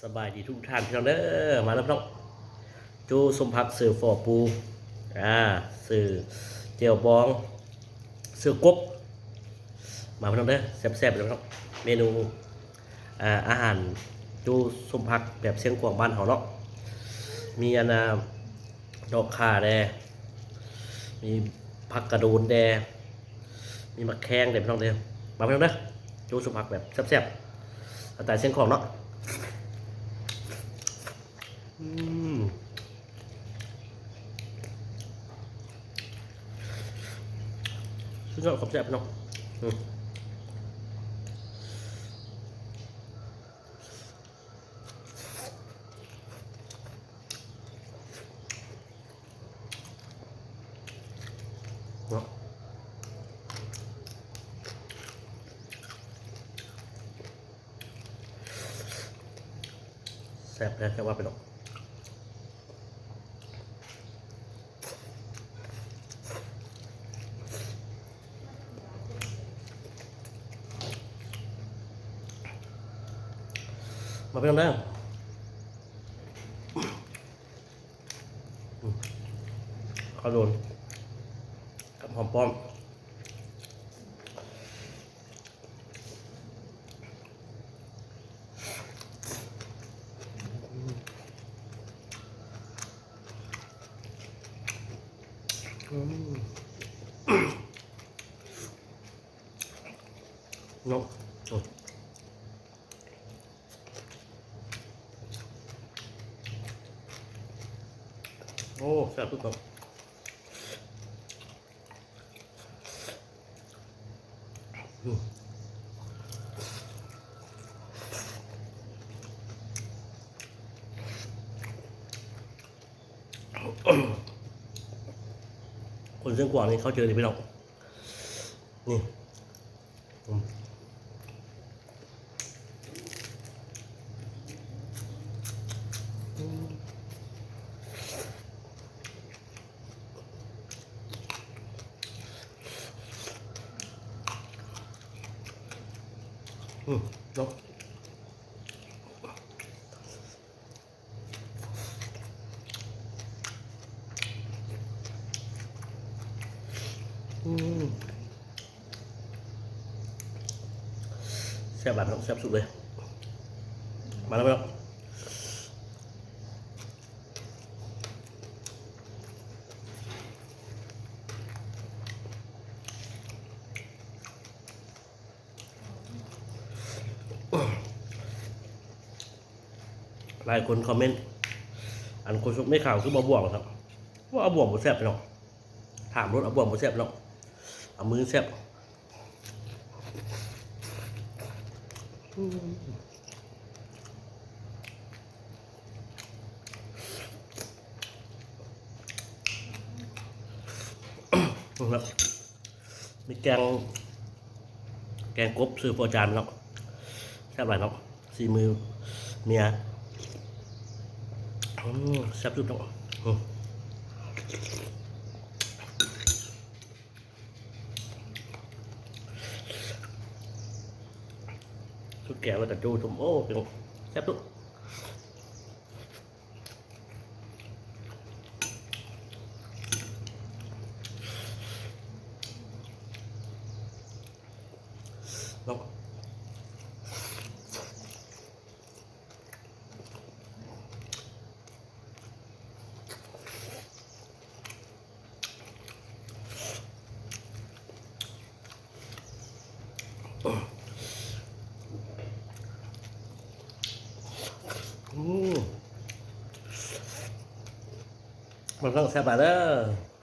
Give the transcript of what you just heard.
ສະບາຍດີທຸກທ່ານພີ່ນ້ອງເດີ ມາເດີພີ່ນ້ອງ ໂຈ້ສົມຜັກເສີຟໍປູ ອາ ເສີແຈ່ວບອງ ເສີກົບ ມາພີ່ນ້ອງເດີ ແຊບໆເດີພີ່ນ້ອງ ເມນູ ອາ ອາຫານໂຈ້ສົມຜັກແບບຊຽງຂວາງບ້ານເຮົາເນາະ ມີອັນນ່າ ດອກຂ່າແດ່ ມີຜັກກະໂດນແດ່ ມີໝາກແຄງເດ້ພີ່ນ້ອງເດີ ມາພີ່ນ້ອງເດີ ໂຈ້ສົມຜັກແບບແຊບໆ ສະໄຕຊຽງຂວາງເນາະ ອືມ ສຸດຍອດ ຂອບໃຈພີ່ນ້ອງ ອືມ. ເນາະ ແຊບແທ້ ແຊບວ່າໄປດອກ ມາເບິ່ງເດີ. ອືມ ເຂົ້າໂດນກັບຫອມປ້ອມ ອືມ ເນາະ ໂອ້ ໂອ້ ແຊບສຸດຍອດ ອືມ ຄົນຊຽງຂວາງນີ້ເຂົ້າໃຈດີພີ່ນ້ອງ ນີ້ ອືມ ອືມ ເນາະ. ອືມ ແຊບຫຼາຍພີ່ນ້ອງ ແຊບສຸດເລີຍ ມາແລ້ວພີ່ນ້ອງ ຫຼາຍຄົນຄອມເມັນ ອັນໂຄສົກແມ່ຂາວຄືບໍ່ບວງ ວ່າເອົາບວງບໍ່ແຊບພີ່ນ້ອງ ຖາມໂລດ ເອົາບວງບໍ່ແຊບພີ່ນ້ອງ ເອົາມືແຊບ ອືມ ເນາະ. ມີແກງ ແກງກົບ ຊື່ພໍ່ຈານເນາະ ແຊບຫຼາຍເນາະ ສີມືເມຍ ອືມ ແຊບສຸດເນາະ ອືມ ຊຸດແກງແລ້ວກະໂຈ້ສົ້ມ ໂອ້ ເປັນ ແຊບສຸດ. ເນາະ ອືມ ມັນຕ້ອງແຊບຫຼາຍເດີ້.